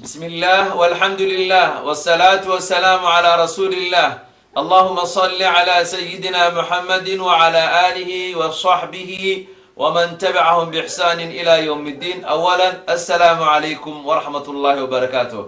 بسم الله والحمد لله والصلاة والسلام على رسول الله، اللهم صل على سيدنا محمد وعلى آله وصحبه ومن تبعهم بإحسان إلى يوم الدين. أولا، السلام عليكم ورحمة الله وبركاته.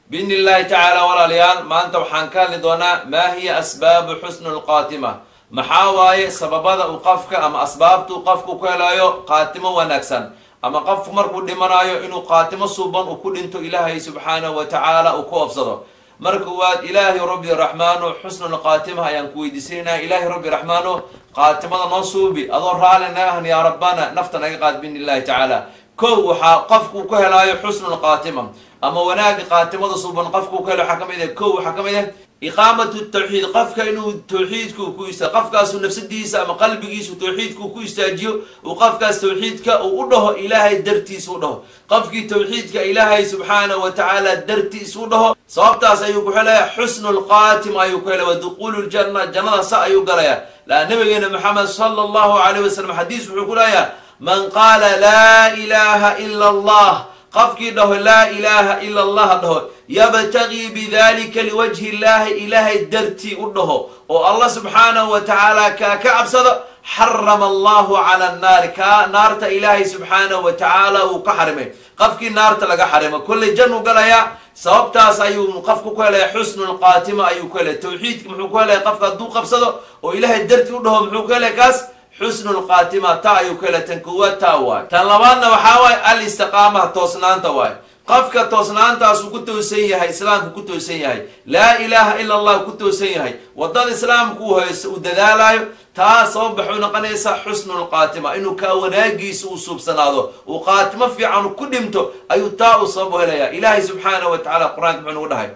بإذن الله تعالى walaalayaal, maanta waxaan ka hadli doonaa ما هي أسباب حسن الخاتمة. Maxaa waaye sababada uu qofka ama asbaabta uu qofku ku helayo qaatimo wanaagsan, ama qofku markuu dhimanayo inuu qaatimo suuban uu ku dhinto, Ilaahay subxaanahu wa tacaala uu ku oofsado? Marka waad Ilaahay Rabbi Raxmaano xusnulqaatima ayaan ku weydiisanaynaa. Ilaahay Rabbi Raxmaano, qaatimada noo suubi, adoo raali naga ahn, yaa Rabbana, nafta naga qaad biidni Illahi tacaala. Kow, waxaa qofku ku helaayo xusnulqaatima ama wanaaga qaatimada suuban qofku ku helo waxaa kamid ah, kow, waxaa kamid ah إقامة التوحيد. Qofka inuu tawxiidku ku ista, qofkaasu nafsadiisa ama qalbigiisu tawxiidku ku istaajiyo, uu qofkaas tawxiidka uu u dhaho Ilaahay dartiisa u dhaho. Qofkii tawxiidka Ilaahay subxaanahu wa tacaala dartiis u dhaho, sababtaas ayuu ku helaya xusnu lqaatima ayuu ku helaya wa duquulu ljanna, jannada sa ayuu galaya. Laa nabigeena Maxamed sala allahu alayh wasalam xadiis wuxuu ku leeyaha: من قال لا إله إلا الله, qofkii dhaho لا إله إلا الله dhaho, يبتغي بذلك لوجه الله, Ilaahay dartii u dhaho oo Allah subxaanahu wa tacaala kaa ka cabsado, حرم الله على النار, kaa naarta Ilaahay subxaanahu wa tacaala uu ka xarimay. Qofkii naarta laga xarimo kolley jannu galaya. Sababtaas ayuu qofku ku helaya xusnu lqaatima ayuu ku helaya. Tawxiidka muxuu ku helaya? Qofka hadduu qabsado oo Ilaahay dartii u dhaho, muxuu ku helaya kaas? Xusnu lqaatima ta ayuu ku helay. Tan koowaad taa waay. Tan labaadna waxaa waaye الاستقامة, toosnaanta waay. Qofka toosnaantaasuu ku toosan yahay, islaamku ku toosan yahay, لا إله إلا الله ku toosan yahay, wadada islaamku uu haysto, uu dadaalayo, taa sabab waxay noqonaysaa xusnu lqaatima, inuu kaa wanaagiisa uu suubsanaado, uu qaatimo fiican ku dhinto ayuu taa uu sabab u helaya. Ilaahay subxaanahu wa tacala Qur-aanka muxuu nagu dhahay?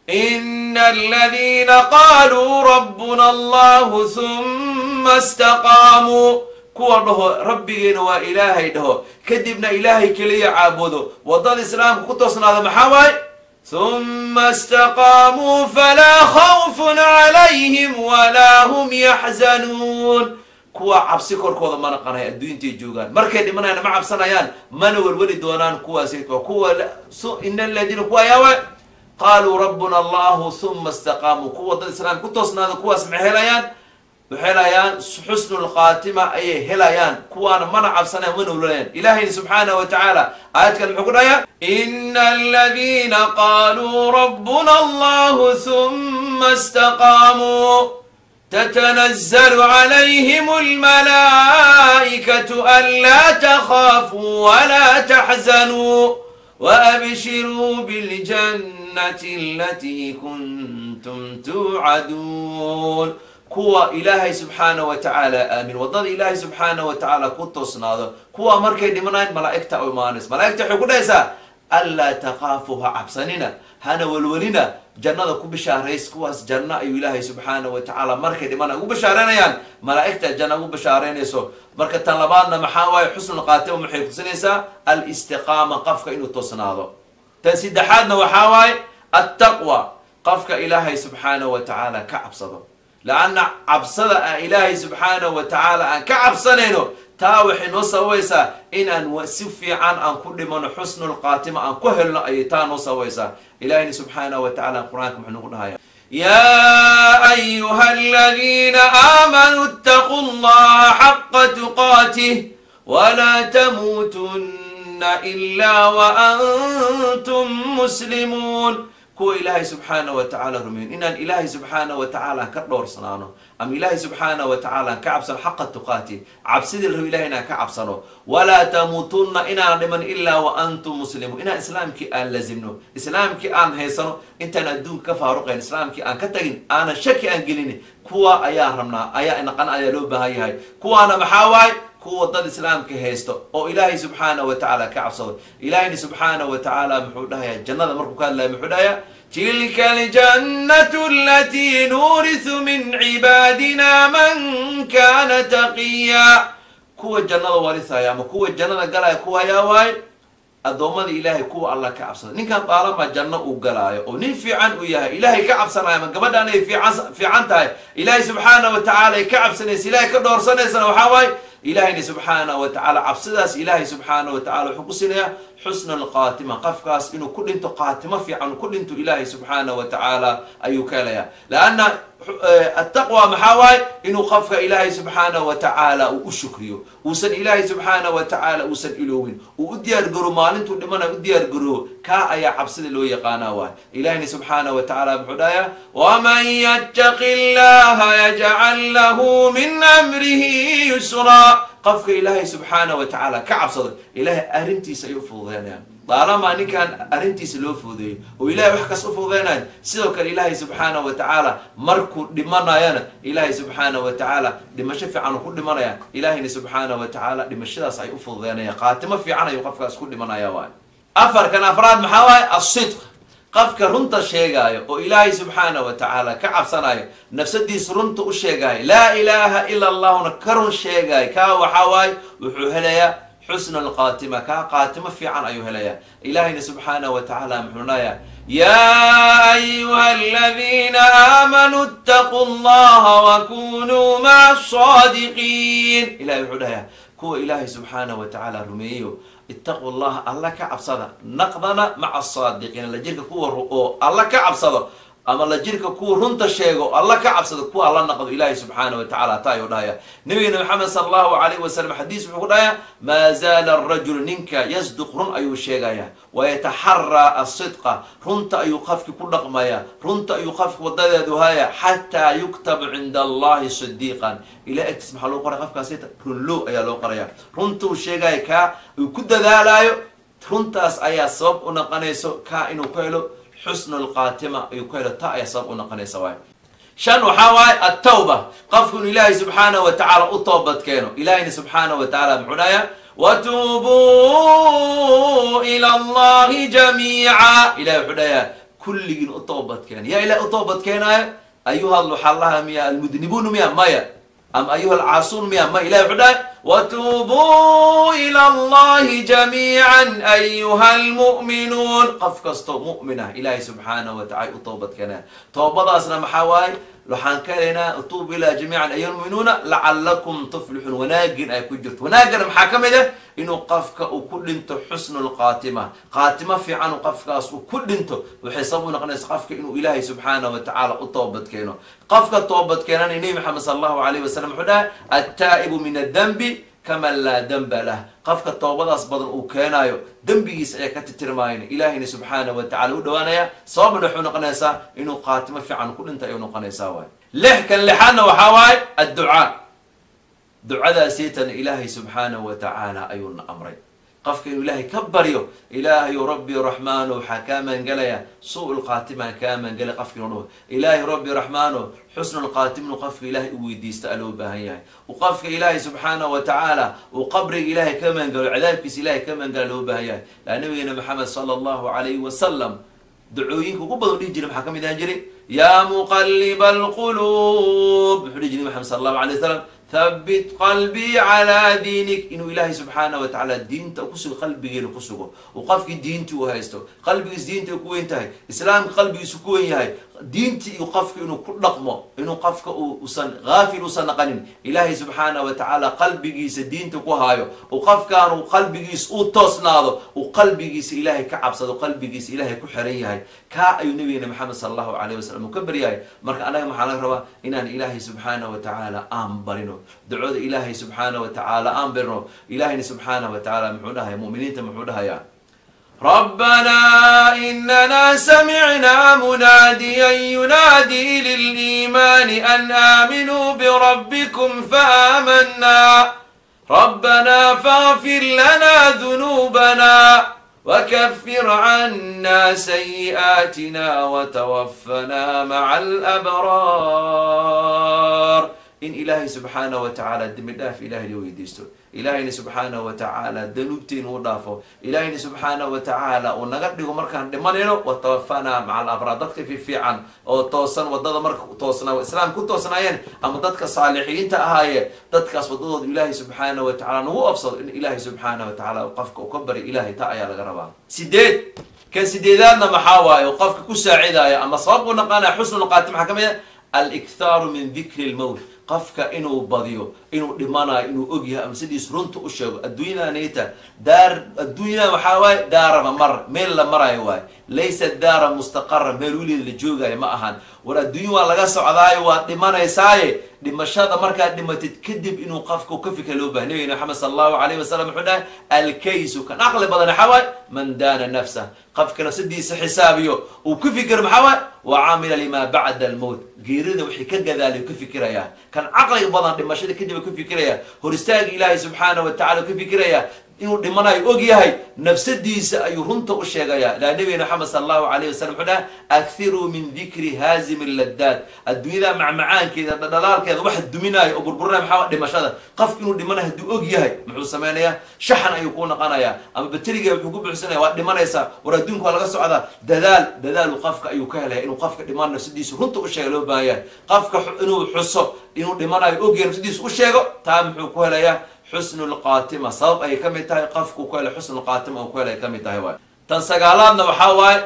إن الذين قالوا ربنا الله ثم استقاموا, kuwa dhaho Rabbigeena waa Ilaahay dhaho, kadibna Ilaahay keliya caabudo, wadada islaamka ku toosnaado, maxaa waaye? ثم استقاموا فلا خوف عليهم ولا هم يحزنون. Kuwa cabsi korkooda mana qanay adduuntay joogaan, markay dhimanayaan ma cabsanayaan, mana welweli doonaan. Kuwaasi waa kuwa إن الذين, kuwa ayaa waay, قالوا ربنا الله ثم استقاموا, kuwa dad islaamka ku toosnaada. Kuwaas maxay helayaan? Waxay helayaan xusnu lkhaatima ayay helayaan. Kuwaana mana cabsanayan, mana welwalayaan. Ilahayna subxaanahu wa tacaala aayadkan muxuu ku dhahayaa? إن الذين قالوا ربنا الله ثم استقاموا تتنزل عليهم الملائكة ألا تخافوا ولا تحزنوا وأبشروا بالجنة التي كنتم توعدون. Kuwa Ilaahay subxaanahu wa tacaala aamin, waddada Ilaahay subxaanahu wa tacaala ku toosnaado, kuwa markay dhimanayn malaa'igta u imaanaysa. Malaa'igta waxay ku dhahaysaa: ألا تخافوا, ha cabsanina, hana welwelina, jannada ku bishaarays. Kuwaas janno ayuu Ilaahay subxaanahu wa tacaala markay dhimana ugu bashaareynayaan, malaa'igta janna ugu bashaareynayso. Marka tan labaadna maxaa waaye? Xusnul khaatima maxay kutusinaysaa? الاستقامة, qofka inuu toosnaado. Tan saddexaadna waxaa waaye التقوى, qofka Ilaahay subxaanahu wa tacaala ka cabsado. Laanna cabsada aan Ilaahay subxaanahu wa tacaala aan ka cabsanayno, taa waxay noo sababaysaa in aan si fiican aan ku dhimano, xusnulqaatima aan ku helno ayay taa noo sababaysaa. Ilahayna subxaanahu wa tacala Qur-aanka muxuu nagu dhahaya? يا أيها الذين آمنوا اتقوا الله حق تقاته ولا تموتن إلا وأنتم مسلمون. Kuwa Ilaahay subxaana wa tacaala rumeyn, inaan Ilaahay subxaana wa tacaala ka dhowrsanaano ama Ilaahay subxaana wa tacaala ka cabsano, حق تقاته, cabsidii la rabo Ilahay inaan ka cabsano, ولا تموتن, inaan dhiman, إلا وأنتم مسلمون, inaan islaamkii aan lazimno, islaamkii aan haysano intaan adduunka ka faaruqayn, islaamkii aan ka tagin, aanan shaki aan gelin. Kuwa ayaa rabnaa, ayaa naqan, ayaa loo baahan yahay. Kuwaana maxaa waaye? Kuwa dad islaamka haysto oo Ilaahay subxaana wa tacaala ka cabsado. Ilaahayna subxaana wa tacaala muxuu dhahayaa jannada markuu ka hadlaya? Muxuu dhahayaa? تلك الجنة التي نورث من عبادنا من كان تقيا. Kuwa jannada warisaya ama kuwa jannada galaya kuwa ayaa waaye addoommada Ilaahay, kuwa Allah ka cabsada. Ninkan qaalama janno uu galaayo oo nin fiican uu yahay, Ilaahay ka cabsanayo, ama gabadhaan ay fiican tahay, Ilaahay subxaana wa tacaala ay ka cabsanaysa, Ilahay ka dhowrsanaysana, waxaa waaye Ilahayna subxaana wa tacaala cabsidaas Ilaahay subxaana wa tacala wuxuu ku siinayaa Xusna alqaatima, qofkaas inuu ku dhinto qaatimo fiican ku dhinto Ilaahay subxaana wa tacaala ayuu ka helayaa. Laanna attaqwa maxaa waaye? Inuu qofka Ilaahay subxaana wa tacaala uu u shukriyo, uusan Ilaahay subxaana wa tacaala uusan iloowin, uu u diyaargaro maalintuu dhimanayo u diyaargaroobo, kaa ayaa cabsida loo yaqaanaa waay. Ilahina subxaana wa tacaala muxuu dhahayaa? Waman yattaqi llaha yajcal lahu min amrihi yusraa. Qofka Ilaahay subxaana wa tacaala ka cabsado, Ilaahay arrintiisa ayuu fududeynaya. Daalamaa ninkan arrintiisa loo fududeeyo oo Ilahay wax kas u fududeynayo, sidoo kale Ilaahay subxaana wa tacaala markuu dhimanayana Ilaahay subxaana wa tacaala dhimasho fiican uu ku dhimanaya, Ilaahayna subxaana wa tacaala dhimashadaas ay u fududeynaya, qaatimo fiican ayuu qofkaas ku dhimanaya waay. Afarkan afraad maxaa waaye? Asidq. Qofka runta sheegaayo oo Ilaahay subxaana wa tacaala ka cabsanayo, nafsadiis runta u sheegaayo, laa ilaaha ila allahuna ka run sheegaayo, kaa waxaa waaye wuxuu helayaa xusna alqaatima, kaa qaatimo fiican ayuu helayaa. Ilaahayna subxaana wa tacaala muxuu dhahayaa? Yaa ayuha aladiina aamanuu ittaquu allaha wakunuu maca asaadiqiin. Ilahay wuxuu dhahayaa kuwa Ilaahay subxaana wa tacaala rumeeyo, ittaquu llaha, Alla ka cabsada, naqdana maca asaadiqiina, la jirka kuwa oo Alla ka cabsado ama la jirka kuwa runta sheego, Alla ka cabsado kuwa alla naqdo Ilaahay subxaana wa tacala taa ayuu dhahaya. Nabigeena Maxamed sala allahu alayhi wasalam xadiis wuxuu ku dhahayaa: maa zaala arajulu, ninka yasduq, run ayuu sheegaya, wayataxaraa asidqa, runta ayuu qofki ku dhaqmaya, runta ayuu qofki wadadeedu haya, xataa yuktabu cinda Allahi sidiiqan. Ilahi agtiis maxaa loo qoraya qofkaasita? Runlow ayaa loo qoraya. Runtuu sheegaya kaa uu ku dadaalayo, runtaas ayaa sabab u noqonayso kaa inuu ku helo xusnu lqaatima ayuu ku helo, taa ayaa sabab u noqonaysa waay. Shan waxaa waaye attawba, qofku inu Ilaahay subxaana wa tacaala u toobad keeno. Ilahayna subxaana wa tacaala muxuu dhahayaa? Watuubuu ila Allahi jamiica. Ilahay wuxuu dhahayaa kulligiin u toobad keena. Yaa Ilahay u toobad keenaayo? Ayuha waxaa lahaa miya almudnibuun miya? Maya. Ama ayuha alcaasuun miya? Maya. Ilahay wuxuu dhahay: watuubuu ila Allahi jamiica ayuha almu'minuun. Qof kastoo mu'min ah Ilaahay subxaana wa tacala u toobad keenaya. Toobadaasna maxaa waaye? Waxaan ka helaynaa tuubu ilaa jamiican ayuha almu'minuuna lacalakum tuflixuun, wanaagin ay ku jirto. Wanaagana maxaa ka mid ah? Inuu qofka uu ku dhinto xusnu lqaatima, qaatimo fiican uu qofkaas uu ku dhinto. Waxay sabab u noqonaysa qofka inuu Ilaahay subxaana wa tacaala u toobad keeno. Qofka toobad keenana, Nebi Maxamed sala allahu alayh wasalam wuxuu dhahay: attaa'ibu min addanbi kaman laa danba lah. Qofka toobadaas badan uu keenaayo, dembigiisa ayaa ka titirmaayna, Ilaahayna subxaana wa tacala u dhawaanaya, sababna waxuu noqonaysaa inuu qaatimo fiican ku dhinta ayuu noqonaysaa waay. Lix, kan lixaadna waxaa waaye adducaa. Ducadaasiitana Ilaahay subxaana wa tacaala ayuuna amray qofka inuu Ilaahay ka baryo. Ilaahayu rabbi raxmaano, waxaa kaa maangelaya suu lqaatimaan kaa maangelay. Qofka inuu dhaho Ilaahay rabbi raxmaano, xusnu lqaatim, inuu qofka Ilaahay u weydiista a loo baahan yahay. Uu qofka Ilaahay subxaana wa tacaala uu qabriga Ilaahay ka maangalo, cadaabkiisa Ilahay ka maangala loo baahan yahay. Laa nabigeena Maxamed sala allahu alayhi wasalam ducooyinka ugu badan dhihi jiray maxaa ka mid ahaan jiray? Yaa muqaliba alquluub, muxuu dhihi jiray Maxamed sala allahu alay wasalam? Thabbit qalbii calaa diinik. Inuu Ilaahay subxaana wa tacaala diinta kusugo, qalbigeena ku sugo, uu qofkii diintii u haysto, qalbigiis diinta ay ku weyn tahay, islaamka qalbigiisu ku weyn yahay, diintii iyo qofka inuu ku dhaqmo, inuu qofka usan haafil usan naqanin, Ilaahay subxaana wa tacaala qalbigiisa diinta ku haayo, uu qofkaanu qalbigiis u toosnaado, uu qalbigiisa Ilaahay ka cabsado, qalbigiisa Ilaahay ku xiran yahay, kaa ayuu nabigeena Maxamed sala allahu alayh wasalam uu ka baryahay. Marka annaga maxaa laga rabaa? Inaan Ilaahay subxaana wa tacaala aan barino, ducooda Ilaahay subxaana wa tacaala aan barino. Ilaahayna subxaana wa tacaala muxuu dhahaya? Mu'miniinta muxuu dhahayaa? ربنا إننا سمعنا مناديا ينادي للإيمان أن آمنوا بربكم فآمنا، ربنا فاغفر لنا ذنوبنا وكفر عنا سيئاتنا وتوفنا مع الأبرار. In Ilaahay subxaana wa tacaala dembi dhaaf Ilahay la weydiisto, Ilaahayna subxaana wa tacaala danuubtiin uu dhaafo, Ilaahayna subxaana wa tacaala uu naga dhigo markaan dhimanayno watawafanaa maca alabraar, dadka fiifiican oo toosan wadada marka toosnaa, islaam ku toosnaayeen ama dadka saalixiinta ahaaye, dadkaas wadadooda Ilaahay subxaana wa tacala nagu afsado, in Ilaahay subxaana wa tacaala qofka uu ka bari Ilahay, taa ayaa laga rabaa. Sideed, kan sideedaadna maxaa waaye oo qofka ku saacidaya ama sabab u naqaanaya xusnu lqaatim? Maxaa ka mid ah? Alikhaaru min dikri lmowt. Qofka inuu badiyo inuu dhimanayo, inuu ogyahay ama sidiis runta u sheego. Adduunyadanita daar, adduunyada waxaa waaye daaraba mar meel la marayo waaye, laysa daara mustaqara, meel weligeed la joogayo ma ahan. War adduunya waa laga socdaayo, waad dhimanaysaaye. Dhimashada markaad dhimatid kadib inuu qofka ka fikra loo bahay. Nabigena Maxamed sala allahu alayhi wasalam wuxuu dhahay, alkaysu kan aqli badan waxaa waaye man daana nafsah, qofka nafsadiisa xisaabiyo uu ku fikiro maxaa waaye wa camila lima bacda almowt, geerida wixii ka gadaalay ka fikirayaa. Kan caqliga badan dhimashada kadib ka fikiraya, hor istaaga Ilaahay subxaana wa tacala ka fikiraya, inuu dhimanayo og yahay, nafsadiisa ayuu runta u sheegayaa. Laa nabigena Maxamed sala allahu alayhi wasalam wuxuu dhahay, akhiruu min dikri haazimi ladaad, adduunyada macmacaankeeda dhadhalaalkeeda waxa duminaayo oo burburinaya maxaa dhimashada. Qofka inuu dhimanayo hadduu og yahay muxuu samaynayaa? Shaxan ayuu kuu noqonayaa ama bateriga wuxuu ku buuxsanaya, waad dhimanaysaa. War adduunka waa laga socdaa, dadaal dadaalu qofka ayuu ka helaya. Inuu qofka dhiman nafsadiisa runta u sheega loo baahan yahay. Qofka inuu xuso inuu dhimanayo og yahay, nafsadiisa u sheego, taa muxuu ku helayaa? Xusnu lqaatima. Sabab ayay ka mid tahay qofku ku helay xusnu lqaatima uu ku helay ka mid tahay waay. Tan sagaalaadna waxaa waaye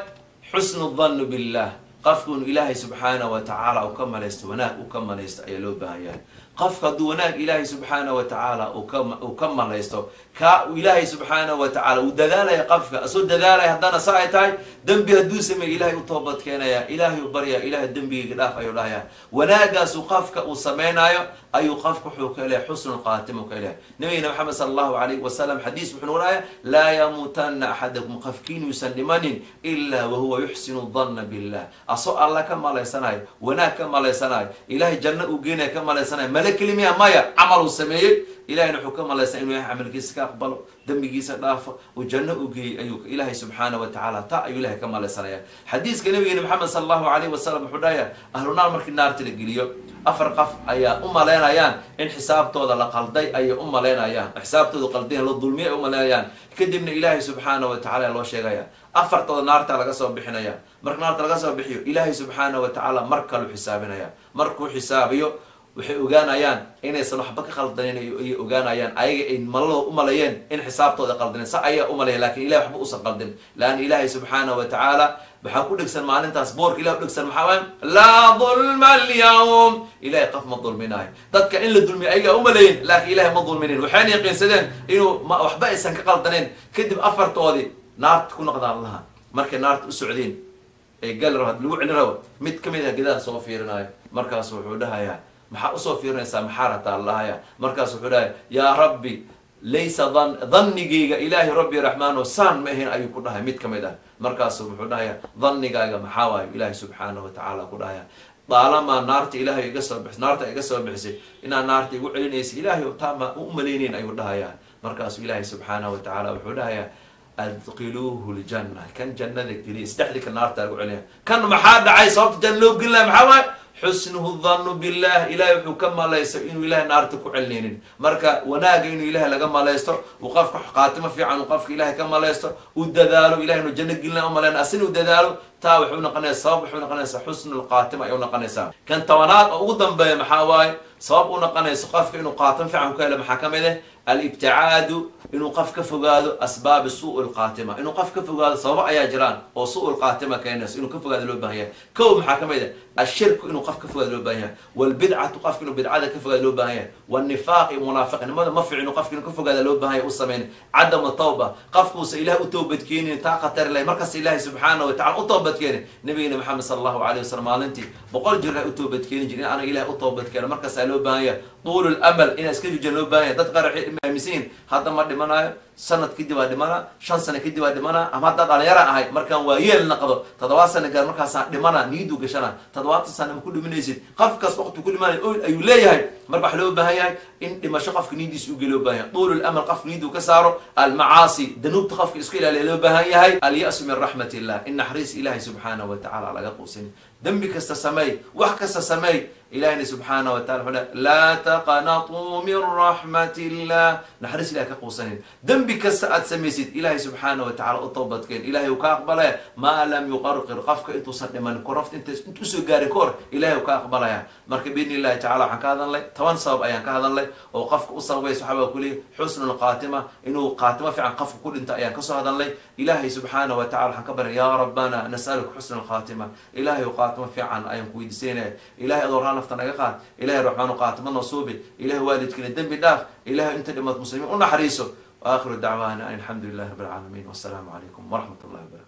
xusnu dannu billah, qofku inuu Ilaahay subxaana wa tacaala uu ka malaysto wanaag, uu ka malaysto ayaa loo baahan yahay. Qofka hadduu wanaag Ilaahay subxaana wa tacaala uu ka malaysto, ka Ilaahay subxaana wa tacala uu dadaalaya, qofka asoo dadaalaya haddana sa ay tahay dembi hadduu sameeyo Ilahay u toobad keenaya, Ilaahay u barya, Ilahay dembigayga dhaaf ayuu dhahaya. Wanaagaasu qofka uu samaynayo ayuu qofka wuxuu ka helaya xusnu lqaatima ka helaya. Nabigena Maxamed sala allahu alayhi wasalam xadiis wuxuu nagu dhahaya, laa yamuutanna axadakum, qofkiinuusan dhimanin ilaa wahuwa yuxsinu danna billah, asoo Alla ka malaysanayo wanaag, ka malaysanayo Ilahay janno uu geenaya, ka malaysanayo. Male kelimiya maya, camal uu sameeyey, Ilahayna wuxuu ka malaysan inuu Ilahay camalkiisa ka aqbalo, dembigiisa dhaafo, uu janno u geeyey ayuu Ilaahay subxaana wa tacaala, taa ayuu Ilahay ka malaysanaya. Xadiiska nabigeena Maxamed sala allahu alayhi wasalam wuxuu dhahaya, ahlu naar markii naarta la geliyo, afar qof ayaa u malaynayaan in xisaabtooda la qalday, ayay u malaynayaan xisaabtooda qaldayn, la dulmiyay ay u malaynayaan. Kadibna Ilaahay subxaana wa tacala loo sheegaya, afartooda naarta laga soo bixinaya. Marka naarta laga soo bixiyo, Ilaahay subxaana wa tacaala mar kaluu xisaabinaya. Markuu xisaabiyo waxay ogaanayaan inaysan waxba ka qaldanin ayay ogaanayaan. Ayaga ay maladooda u malayeen in xisaabtooda qaldanen sa ayaa u malaya, lakin Ilahay waxba usan qaldin. Laanna Ilaahay subxaana wa tacaala waxaa ku dhegsan maalintaas boorka Ilah udhegsan maxaa waaya, laa dulma alyawm, Ilahay qof ma dulminaayo. Dadka in la dulmiyo ayagaa umalayin, laakiin Ilahay ma dulminin, waxayna yaqiinsadeen inuu waxba aysan ka qaldaneen. Kadib afartoodii naarta ku noqdaan laha. Markay naarta u socdeen ee gali rabo lagu celin rabo, mid kamid ah gedaha soo fiirinayo. Markaasu wuxuu dhahayaa, maxaa usoo fiirinaysaa, maxaa rataa lahaya? Markaas wuxuu dhahaya, yaa Rabbi, laysa dannigayga Ilaahi Rabbi Raxmaano saan ma ahayn ayuu ku dhahay mid kamid ah. Markaasu wuxuu dhahaya, dannigaaga maxaa waayo? Ilaahi subxaanahu wa tacaala ku dhahaya, daalamaa naarta Ilaahay iga soo bix, naarta iga soo bixisay, inaa naarta igu celinaysa Ilaahay taa ma u malaynayn ayuu dhahayaa. Markaasuu Ilaahay subxaanahu wa tacaala wuxuu dhahayaa, adkiluuhu ljanna, kan jannada geliya. Saddexdii ka naarta lagu celinaya, kan maxaa dhacay? Sababta janna loo gelin laha maxaa waaye? Xusnuhu dannu billah, Ilahay wuxuu ka malaysto inuu Ilahay naarta ku celinaynin. Marka wanaaga inuu Ilahay laga malaysto, uu qofka qaatimo fiican uu qofka Ilahay ka malaysto, uu dadaalo, Ilahay inuu janno gelina umalayna, asina uu dadaalo, taa waxay unoqonaysa sabab, waxay unoqonaysaa xusnu lqaatima ayay unoqonaysaa. Kan tobanaad oo ugu dambeeya maxaa waaye sabab u noqonayso qofka inuu qaatimo fiican ku helo? Maxaa kamid ah alibticaadu, inuu qof ka fogaado asbaabi suu lqaatima, inuu qof ka fogaado sababo ayaa jiraan oo suu lqaatima keenayso, inuu ka fogaado loo baahan yahay. Kow maxaa kamid ah? Ashirku, inuu qof ka fogaado loo baahan yahay. Walbidcatu, qofka inuu bidcada ka fogaado loo baahan yahay. Wanifaaq iyo munaafiqnimada ma fiicino, qofka inuu ka fogaada loo baahan yahay, u samayn. Cadamu tawba, qofkuusa Ilaah u toobadkeenin, taa khatar lahay, markasta Ilaahay subxaana wa tacala u toobadkeenin. Nabigeena Maxamed sala allahu alayh wasalam maalintii 100 jir u toobadkeeni jir. In ana Ilahay u toobadkeeno markaasaa loo baahan yahay. Tuulu lamal inaa iska jujaan loo baahan yahay. Dad qaar waxay aaminsan yihin hadda ma dhimanayo, sanad kadib aa dhimanaa, 5 sano kadib aa dhimanaa, ama haddaa dhalinyara ahay, markaan waa yeel naqdo, 7 sano gaar markaasaan dhimana, niyadu gashana. 70 sano ma ku dhimanaysid, qof kas waqti ku dhimanayo ayuu leeyahay. Marka waxa loo baahan yahay in dhimasho qofka niyadiisa uge loo baahan yahay. Tuulu lamal qofka niyadu ka saaro. Almacaasi, danuubta qofka isku ilaaliya loo baahan yahay. Alyasu min raxmat illah, in naxariis Ilahay subxaanahu wa tacala laga quusin. Dembi kasta sameey, wax kasta sameey, Ilahina subxaana wa taala wuxuu laa taqnatuu min raxmat illah, naxariis Ilahay ka quusanin. Dembi kasta aad samaysid, Ilahay subxaana wa tacala u toobadkeen, Ilahay uu ka aqbalaya maa lam yuqarqir, qofka intuusan dhimanin korafta inta usoo gaarin ka hor Ilahay uu ka aqbalaya. Marka biidni illahi tacala waxaan ka hadalnay 10 sabab ayaan ka hadalnay oo qofka u sababaysa waxaaba kulihi xusnu lqaatima, inuu qaatimo fiican qofka ku dhinto ayaan kasoo hadalnay. Ilahay subxaana wa tacala waxaan ka baryay, yaa Rabbana nasaluka xusna alkhaatima, Ilahay qaatimo fiican ayaan ku weydiisanaya. Ilahay adoo raalli Nafta naga qaad, Ilahay Raxmaan u qaatma nasuubi. Ilahay waalidkiina dembi dhaaf. Ilahay inta dhimaad muslimiin u naxariiso. Waakhiru dacwaana an alxamdu lilahi rabbi alcaalamiin, wassalaamu calaykum waraxmat ullahi wabarakatu.